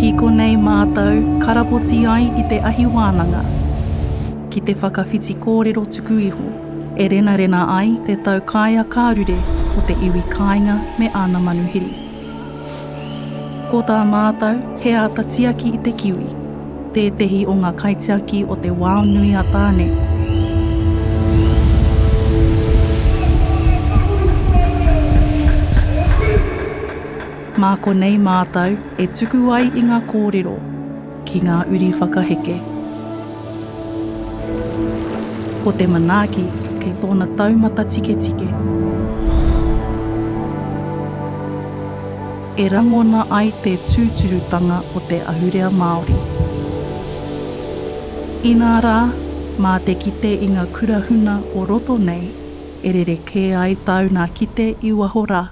Ki konei mātou karapoti ai i te ahi wānanga, ki te whakawhiti kōrero tuku iho, e renarena ai te taukaea kārure o te iwi kāinga me āna manuhiri. Ko tā mātou he āta tiaki i te kiwi, tētehi o ngā kaitiaki o te wao nui a Tāne. Mā konei mātou e tuku ai i ngā kōrero ki ngā uri whakaheke. Ko te manaaki kei tōna taumata tiketike. E rangona ai te tūturutanga o te ahurea Māori. Inā rā, mā te kite i ngā kura huna o roto nei e rerekē ai tāu nā kite i waho rā.